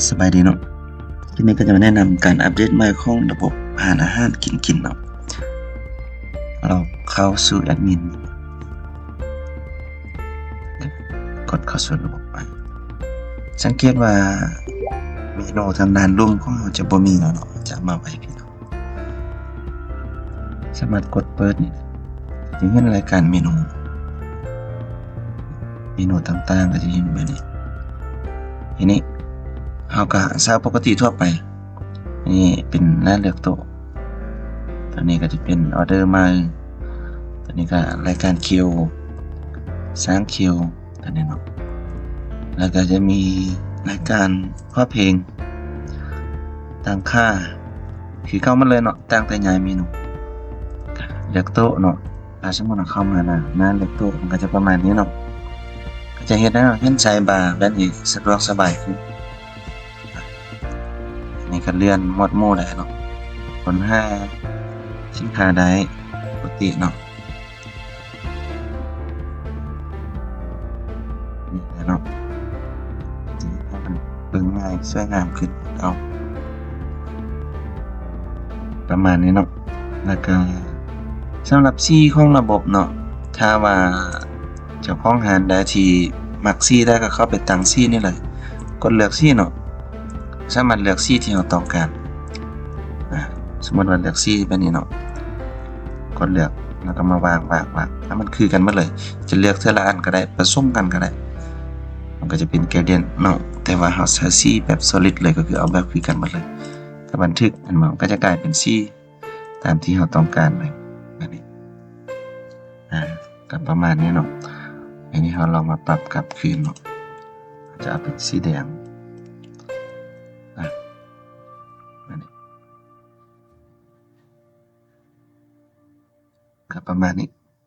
ສະບາຍດີເນາະ, ຄລິບນີ້ກໍຈະມາແນະນຳການອັບເດດໃໝ່ຂອງລະບົບຮ້ານອາຫານກິນກິນເນາະ. ເຮົາເຂົ້າສູ່ແອັດມິນ ກົດເຂົ້າສູ່ລະບົບໃໝ່. ສັງເກດວ່າເມນູທາງດ້ານລຸ່ມຂອງເຮົາຈະບໍ່ມີແລ້ວເນາະ, ຈະມາໄວ້ພີ້ເນາະ. ສາມາດກົດເປີດນີ້ ຈະເຫັນລາຍການເມນູ ເມນູຕ່າງໆ ກໍຈະເຫັນແບບນີ້. ທີນີ້ເຮົາກໍໃຊ້ປົກກະຕິທົ່ວໄປ. ນີ້ເປັນໜ້າເລືອກໂຕະ, ຕົວນີ້ກໍຈະເປັນອໍເດີໃໝ່, ຕົວນີ້ກໍລາຍການຄິວ, ສ້າງຄິວ ຕົວນີ້ເນາະ. ແລ້ວກໍຈະມີລາຍການເພາະເພງ, ຕັ້ງຄ່າ ຄືເກົ່າໝົດເລີຍເນາະ, ຕ່າງແຕ່ຍ້າຍເມນູ. ເລືອກໂຕະເນາະ, ຖ້າສົມມຸດເຮົາເຂົ້າມາໜ້າ ໜ້າເລືອກໂຕະ ມັນກໍຈະປະມານນີ້ເນາະ, ກໍຈະເຮັດໃຫ້ເຮົາເຫັນໄຊບາແບບນີ້ສະດວກສະບາຍຂຶ້ນ. ນີ້ກໍເລື່ອນໝວດໝູ່ໄດ້ເນາະ, ຄົ້ນຫາສິນຄ້າໄດ້ປົກກະຕິເນາະ. ນີ້ແຫຼະເນາະ, ເບິ່ງງ່າຍສວຍງາມຂຶ້ນເອົາ ປະມານນີ້ເນາະ. ແລ້ວກະສຳລັບສີຂອງລະບົບເນາະ, ຖ້າວ່າເຈົ້າຂອງຮ້ານໃດທີ່ມັກສີໃດກໍເຂົ້າໄປຕັ້ງສີນີ້ເລີຍ, ກົດເລືອກສີເນາະ. ສາມາດເລືອກສີທີ່ເຮົາຕ້ອງການ. ອາ ສົມມຸດວ່າເລືອກສີແບບນີ້ເນາະ, ກົດເລືອກ ແລ້ວກໍມາວາງ ວາງ ວາງ ໃຫ້ມັນຄືກັນໝົດເລີຍ. ຈະເລືອກເທື່ອລະອັນກໍໄດ້, ປະສົມກັນກໍໄດ້, ມັນກໍຈະເປັນ gradient ເນາະ. ແຕ່ວ່າເຮົາໃຊ້ສີແບບ solid ເລີຍ, ກໍຄືເອົາແບບຄືກັນໝົດເລີຍ. ຖ້າບັນທຶກ ອັນ ມັນກໍຈະກາຍເປັນສີຕາມທີ່ເຮົາຕ້ອງການເລີຍ. ອັນນີ້ ອາ ກໍປະມານນີ້ເນາະ. ອັນນີ້ເຮົາລອງມາປັບກັບຄືນເນາະ, ຈະເອົາເປັນສີແດງ. ອາ ອັນນີ້ ກໍປະມານນີ້.